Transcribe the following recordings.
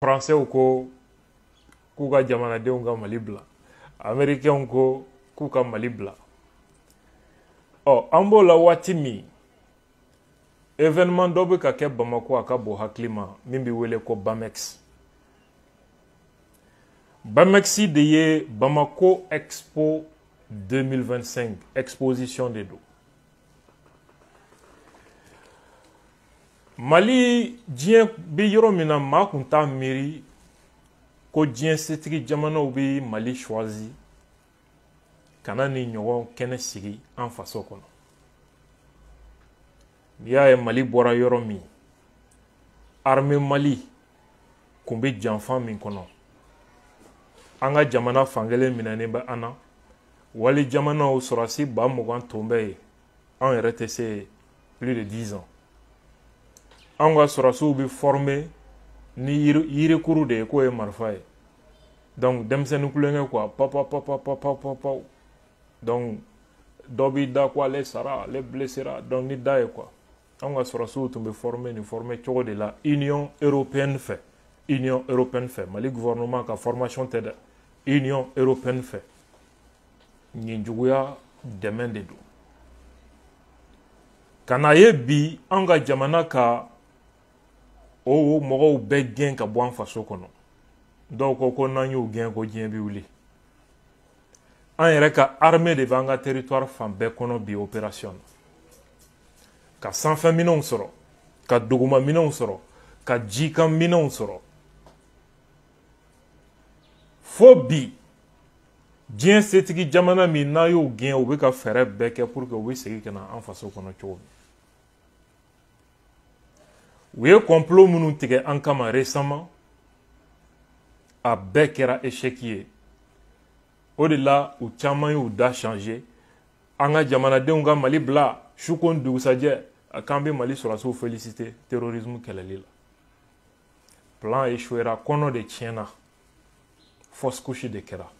Français ko k'u ka jamanadenw ka Mali bila, Américains ko k'u ka Mali bila. Ɔ, an b'o la waati min, événement dɔ bɛ ka kɛ Bamako, a ka bon hakili ma, min bɛ wele ko BAMEX. BAMEX de ye Bamako Expo 2025, exposition de don. Mali, diɲɛ bɛ yɔrɔ min na, maa kun t'a miiri ko diɲɛ setigi jamanaw bɛ Mali choisi ka na ni ɲɔgɔn kɛnɛ sigi an faso kɔnɔ. N'i y'a ye Mali bɔra yɔrɔ min, armée Mali kun bɛ janfa min kɔnɔ, an ka jamana fankelen minɛnen bɛ an na, wali jamanaw sɔrɔsi 20,000 ton bɛ yen, anw yɛrɛ tɛ se plus de 10 ans. Anw ka sɔrɔsiw bɛ former ni yirikuru de ye k'o ye marifa ye. Donc denmisɛnnin kulonkɛ quoi, pa pa pa pa pa pa pa pa. Donc dɔ b'i da ko ale sara, ale blessera, donc ni da ye quoi. Anw ka sɔrɔsiw tun bɛ former nin former cogo de la Union européenne fɛ. Union européenne fɛ, Mali gouvernement ka formation tɛ dɛ, Union européenne fɛ. Nin juguya dɛmɛ de don. Ka na ye bi an ka jamana ka o mɔgɔw bɛɛ gɛn ka bɔ an faso kɔnɔ. Dɔw ko ko n'an y'u gɛn ko diɲɛ bɛ wuli. An yɛrɛ ka armée de b'an ka territoire fan bɛɛ kɔnɔ bi opération na. Ka sanfɛ minɛnw sɔrɔ, ka duguma minɛnw sɔrɔ, ka jikan minɛnw sɔrɔ. Fo bi diɲɛ setigi jamana min n'a y'o gɛn, u bɛ ka fɛɛrɛ bɛɛ kɛ pour que u bɛ segin ka na an faso kɔnɔ cogo min. U ye complot minnu tigɛ an kama récemment, a bɛɛ kɛra échec ye. O de la u caman y'u da changer. An ka jamanadenw ka Mali bila su ko ni dugusajɛ, a k'an bɛ Mali sɔrɔsiw féliciter terrorisme kɛlɛli la. Plan échouera, kɔnɔ de tiɲɛna, fausse couche de kɛra.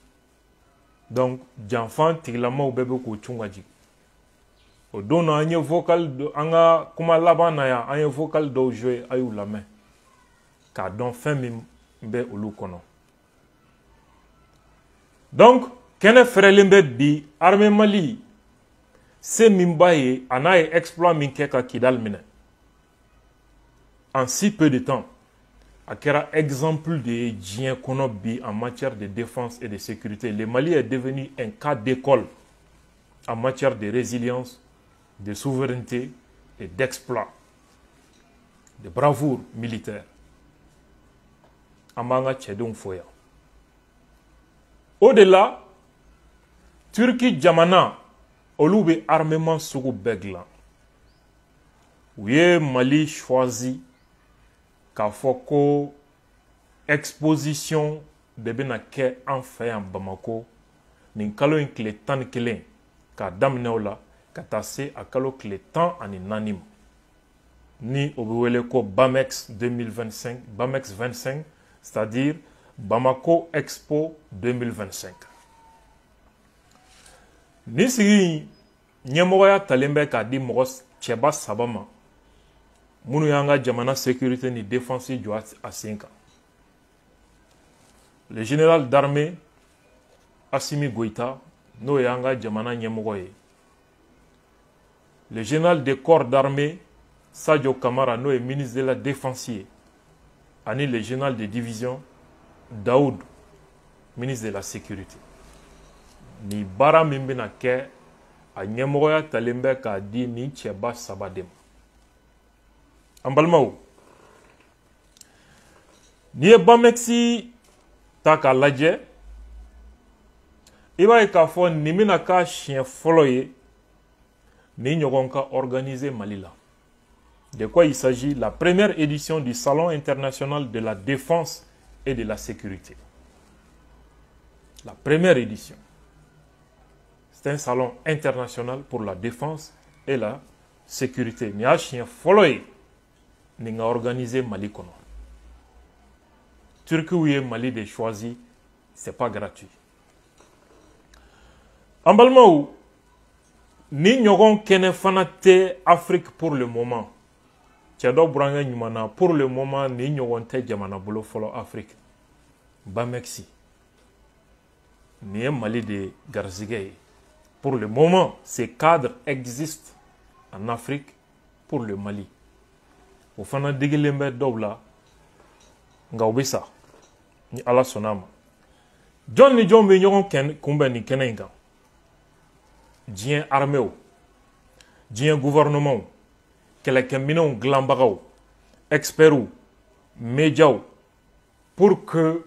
Donc janfan tigilamaw bɛɛ bɛ k'u cun ka jigin. O don na an ye vocal, an ka kuma laban na yan, an ye vocal dɔw jouer, a y'u lamɛn k'a dɔn fɛn min bɛ olu kɔnɔ. Donc kɛnɛ fɛrɛlen bɛ bi armée Mali se min b'a ye, a n'a ye exploit min kɛ ka Kidal minɛ en si peu de temps, a kɛra exemple de ye diɲɛ kɔnɔ bi en matière de défense et de sécurité. Le Mali est devenu un cas d'école en matière de résilience, de souveraineté et d'exploit, de bravoure militaire. An b'an ka cɛdenw fo yan. O de la Turki jamana, olu bɛ armement sugu bɛɛ dilan. U ye Mali choisi k'a fɔ ko exposition de bɛna kɛ an fɛ yan Bamako nin kalo in tile 11, k'a daminɛ o la ka taa se a kalo tile 14 ma, ni o bɛ wele ko BAMEX 2025, BAMEX 25, c'est-à-dire Bamako Expo 2025. Nin sigi in ɲɛmɔgɔya talen bɛ k'a di mɔgɔ cɛba saba ma minnu y'an ka jamana sécurité ni défense jɔ a sen kan. Le général d'armée Assimi Goïta, n'o y'an ka jamana ɲɛmɔgɔ ye. Le général de corps d'armée Sadio Kamara, n'o ye ministre de la défense ye, ani le général de division Daoud, ministre de la sécurité. Nin baara min bɛna kɛ, a ɲɛmɔgɔya talen bɛ k'a di nin cɛba saba de ma. An balimaw, n'i ye BAMEX ta k'a lajɛ, i b'a ye k'a fɔ nin bɛna k'a siɲɛ fɔlɔ ye nin ɲɔgɔn ka organiser Mali la. De quoi il s'agit? La première édition du Salon international de la défense et de la sécurité. La première édition. C'est un salon international pour la défense et la sécurité. Nin y'a siɲɛ fɔlɔ ye nin ka organiser Mali kɔnɔ. Turkiw ye Mali de choisi, c'est pas gratuit. An balimaw, ni ɲɔgɔn kɛnɛ fana tɛ Afrique pour le moment. Cɛ dɔ burankɛ ɲuman na, pour le moment nin ɲɔgɔn tɛ jamana bolo fɔlɔ Afrique. Bamexi, nin ye Mali de garisɛgɛ ye. Pour le moment, ces cadres existent en Afrique pour le Mali. O fana digilen bɛ dɔw la, nka u bɛ sa ni Ala sɔnna a ma. Jɔn ni jɔn bɛ ɲɔgɔn kunbɛn nin kɛnɛ in kan? Diɲɛ arméew, diɲɛ gouvernementw, kɛlɛkɛminɛnw dilanbagaw, experts, médiaw, pour que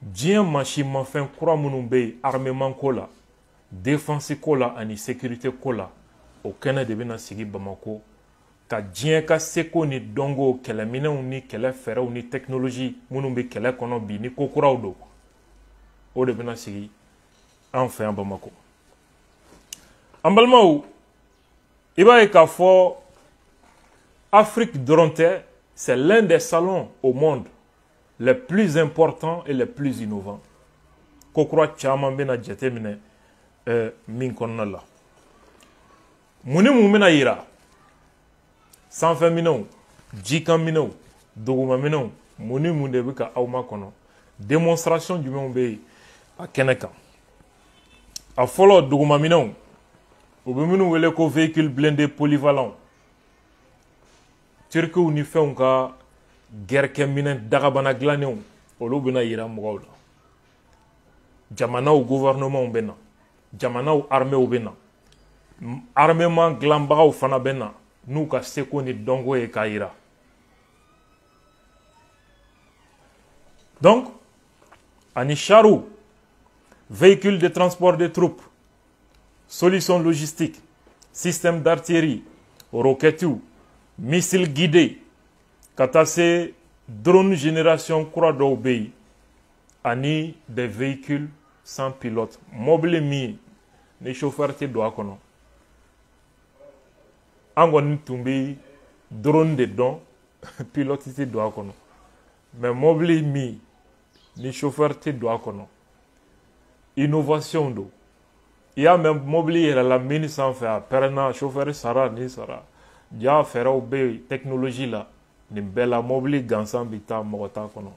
diɲɛ mansimafɛn kura minnu bɛ yen armement ko la, défense ko la ani sécurité ko la, o kɛnɛ de bɛna sigi Bamako ka diɲɛ ka seko ni dɔnko, kɛlɛminɛnw ni kɛlɛ fɛɛrɛw ni technologie minnu bɛ kɛlɛ kɔnɔ bi ni ko kuraw don, o de bɛna sigi an fɛ yan Bamako. An balimaw, i b'a ye k'a fɔ Afrique dɔrɔn tɛ, c'est l'un des salons au monde les plus importants et les plus innovants. Ko kura caman bɛna jateminɛ min kɔnɔna la. Mun ni mun bɛna yira? Sanfɛminɛnw, jikanminɛnw, dugumaminɛnw, mun ni mun de bɛ ka aw makɔnɔ? Démonstration jumɛnw bɛ yen a kɛnɛ kan? A fɔlɔ, dugumaminɛnw, u bɛ minnu wele ko véhicule blindé polyvalent, Turkiw ni fɛnw ka gɛrɛkɛminɛn dagabana dilannenw, olu bɛna yira mɔgɔw la. Jamanaw gouvernementw bɛ na, jamanaw arméew bɛ na, armement dilanbagaw fana bɛ na n'u ka seko ni dɔnko ye k'a yira. Donc ani chariw, véhicule de transport de troupes, solutions logistiques, système d'artillerie, roquettes, missiles guidés, ka taa se drone génération kura dɔw bɛ yen, ani des véhicules sans pilote, mobili min ni chauffeur tɛ don a kɔnɔ. An kɔni tun bɛ drone de dɔn, pilote tɛ don a kɔnɔ, mais mobili min ni chauffeur tɛ don a kɔnɔ, innovation don. I y'a mɛn mobili yɛlɛla mine sanfɛ, a pɛrɛnna, chauffeur sara, nin sara. Ja fɛɛrɛw bɛ yen technologie la nin bɛɛ la, mobili gansan bɛ taa, mɔgɔ t'a kɔnɔ,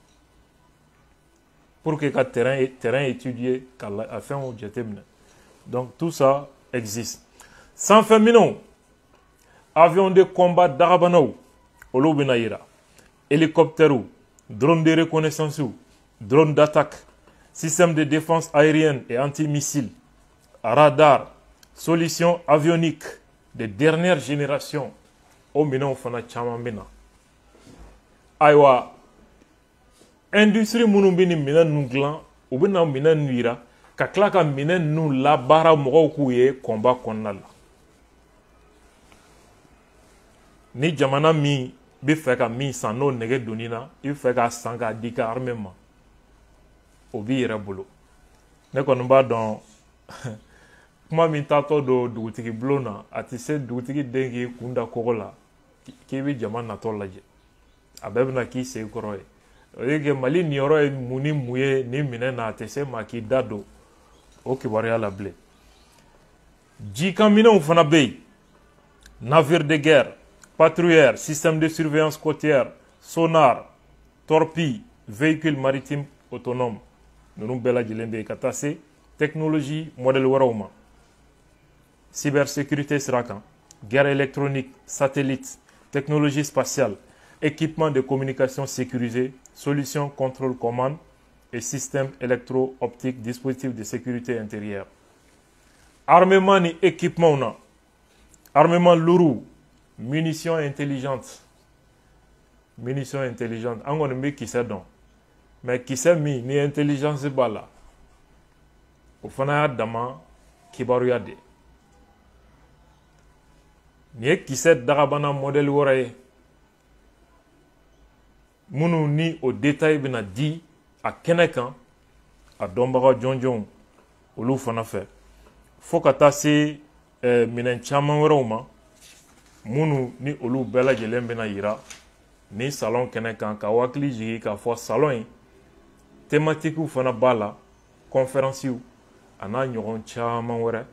pour que ka terrain étudier, ka a fɛnw jateminɛ. Donc tout ça existe. Sanfɛminɛnw, avion de combat dagabanaw, olu bɛna yira, hélicoptères, drone de reconnaissance, drone d'attaque, système de défense aérienne et antimissile, radar, solutions avioniques de dernière génération, o minɛnw fana caman bɛ na. Ayiwa, industrie minnu bɛ nin minɛn ninnu dilan, u bɛ na minɛn ninnu yira, ka tila ka minɛn ninnu labaara mɔgɔw k'u ye combat kɔnɔna la. Ni jamana min bɛ fɛ ka min san, n'o nɛgɛ donni na, i bɛ fɛ k'a san k'a di i ka armée ma, o b'i yɛrɛ bolo. Ne kɔni b'a dɔn kuma min taatɔ don dugutigi bulon na, a tɛ se dugutigi den k'i kun da kogo la k'i bɛ jama natɔ lajɛ, a bɛɛ bɛna k'i sen kɔrɔ ye. O ye kɛ Mali niyɔrɔ ye mun ni mun ye nin minɛn na, a tɛ se maa k'i da don o kibaruya la bilen. Jikanminɛnw fana bɛ yen, navire de guerre, patrouilleur, système de surveillance côtière, sonar, torpille, véhicule maritime autonome, ninnu bɛɛ lajɛlen bɛ yen, ka taa se technologie modèle wɛrɛw ma. Cybersécurité sira kan, guerre électronique, satellite, technologie spatiale, équipement de communication sécurisé, solutions contrôle commande et système électro-optique, dispositif de sécurité intérieure. Armement ni équipement na, armement lourd, munitions intelligentes, munitions intelligentes. An kɔni bɛ kisɛ dɔn, mais kisɛ min ni intelligence b'a la, o fana y'a dama kibaruya de. Nin ye kisɛ dagabana modèle wɛrɛ ye minnu ni o détail bɛna di a kɛnɛ kan a dɔnbaga jɔnjɔnw olu fana fɛ, fo ka taa se minɛn caman wɛrɛw ma minnu ni olu bɛɛ lajɛlen bɛna yira ni salon kɛnɛ kan. Ka hakili jigin k'a fɔ salon in thématiques fana b'a la, conférences a n'a ɲɔgɔn caman wɛrɛ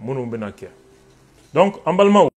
minnu bɛna kɛ. Donc an balimaw,